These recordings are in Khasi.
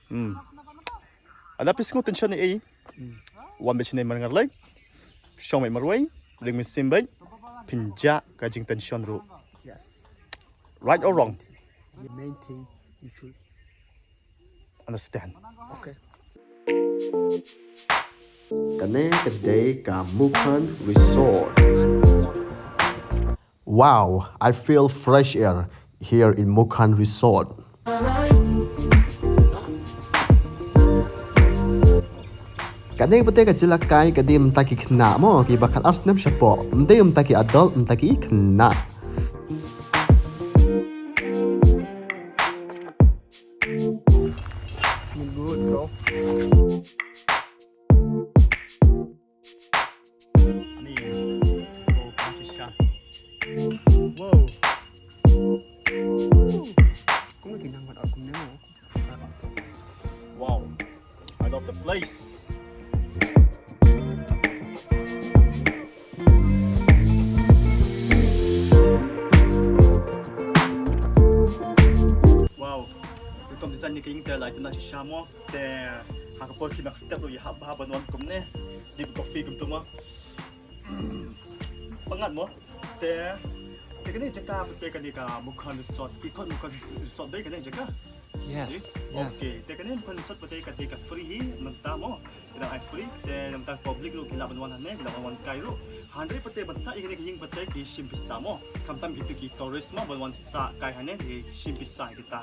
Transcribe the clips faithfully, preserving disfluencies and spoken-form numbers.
Hmm. Lada phi sngew tension ei, wan beit shane Marngar Lake. Shong beit marwei, ring mynsiem beit, phin jah ka jingtension ruh. Yes. Right or wrong? The main thing you should understand. Okay. Kane ka dei ka Mukhan Resort. Wow, I feel fresh air here in Mukhan Resort. Kane pat ka jaka ka dei mynta ki khynnah mo, kiba khatar snem shapoh. Ym dei mynta ki adult, mynta ki khynnah. Feel good, bro. Ani, oh, panchi sha. Wow. Kumno ki nang wan kumne mo. Wow. I love the place. Wow. Welcome design ni ka ïing te lai tena shisha mo. Te ha ka por ki nak step ruh ïahap bha ban wan kumne. Dip coffee kumtu mo. Pyngngad mo. Te, te kane jaka, te kane ka Mukhan Resort. Ki khot Mukhan Resort dei kane jaka. Yes. Dei? Yeah. Okay. Te kane Mukhan Resort pat te ka dei ka free hi mynta mo. Ki dang ai free. Te mynta public ruh ki lah ban wan hangne, ki lah ban wan kai ruh. Hynrei pat te ban sah ïa kane ka ïing pat te ki shim pisa mo. Khamtam kito ki tourist mo ban wan sah kai hangne ki shim pisa kita.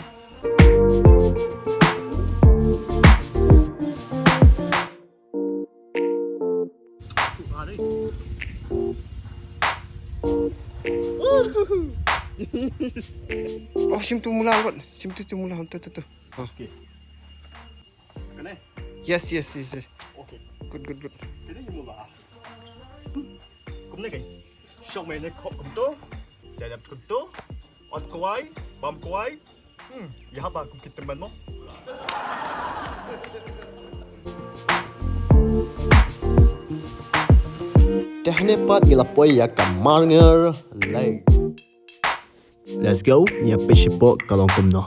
Oh, shim tu mula kot. Shim tu, tu mula, tu, tu, tu. Okay. Kane? Yes, yes, yes, yes. Okay. Good, good, good. Kane mula. Kumne kai. Shong mei ne khop kumto. Jadap kumto. Ot kwai, bam kwai. Hmm, ïa haba kum ki tymmen mo. Te hangne pat ngi la poi ïa ka Marngar Lake. Let's go, ïa peit shapoh ka long kumno.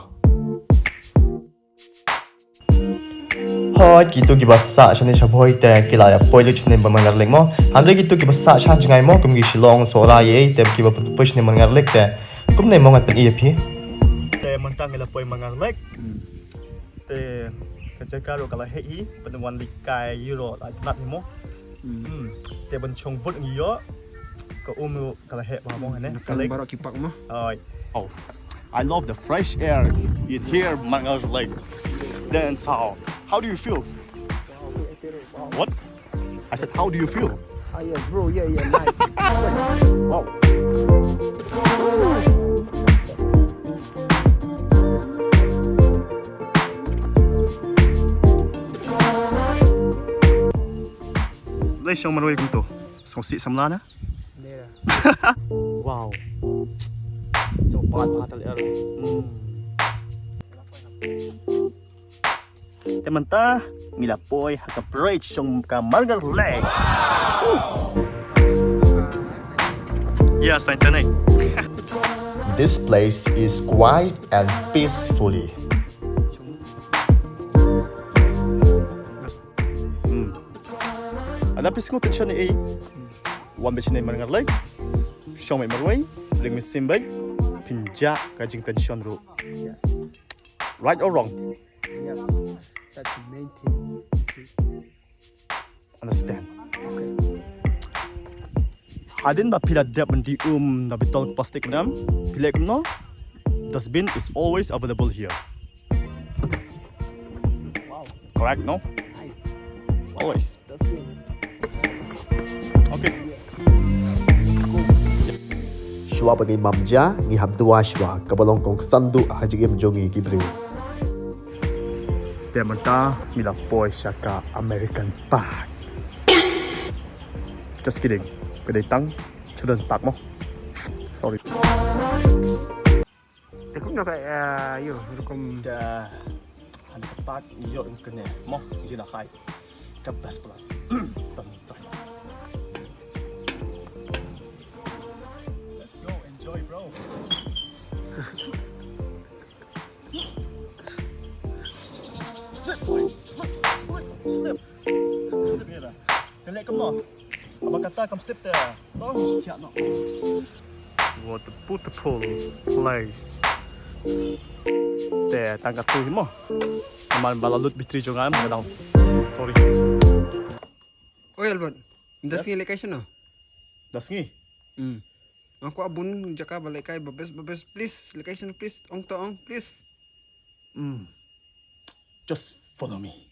Hooid, kito kiba sah shane sha Bhoi te ki la ïa poi lut shane ba Marngar Lake mo. Hynrei kito kiba sah sha jngai mo, kum ki Shillong, Sohra ïa, te kiba poi shane Marngar Lake te kumne mo ngan pyni ïa phi. Te mynta ngi la poi Marngar Lake. Hmm. Te ka jaka ruh ka la heh hi, pynwan leit kai ïa ruh la jnat hi mo. Hmm. Hmm. Te ban shong boat ngi ïoh, ka um ruh ka la heh bha mo hangne. Nakan baroh ki park mo. Oi. Oh. I love the fresh air in here, Marngar Lake. Then so, how do you feel? What? I said, how do you feel? Ah, yeah, bro, yeah, yeah, nice. Wow. Lei shong marwei kumto. Sngewsih samla na? Wow. Sngewbha bha tal er. Hmm. Te mynta ngi la poi ha ka bridge jong ka Marngar Lake. Yes, thank you. This place is quiet and peacefully. Hmm. Lada phi sngew tension ei, wan beit shane Marngar Lake. Shong beit marwei, ring mynsiem beit, phin jah ka jingtension ruh. Yes. Right or wrong? Yes. That's the main thing you should understand. Okay. Hadien ba phi la dep ban die um na botol plastik mynta, phi leh kumno? Dustbin is always available here. Wow. Correct, no? Nice. Always. Dustbin. Okay. Shuwa ba ngi mam ja, ngi hap duwai shuwa, kaba long kongsan duh ha jingim jong ngi ki briew. Te mynta ngi la poi sha ka American Park. Just kidding. Ka dei tang Children Park mo. Sorry. Te kumno ka, eh, ïoh rukom. Te han ka park ïoh kane mo, jin la khai. Ka best pula. Tam, tam. Let's go, enjoy, bro. Slip, slip, slip. Slip ïa da. Te leh kumno? Haba kata kam slip te. Tong, thiah noh. What a beautiful place. Te tang katto hi mo. Namar ba la lut battery jong nga, em, ka down. Sorry. Oi Albert, ynda sngi lehkai shano? Ynda sngi? Hmm. Nga kwah bun jaka ba lehkai ba best ba best, please. Lehkai shano, please. Ong to ong, please. Hmm. Just follow me.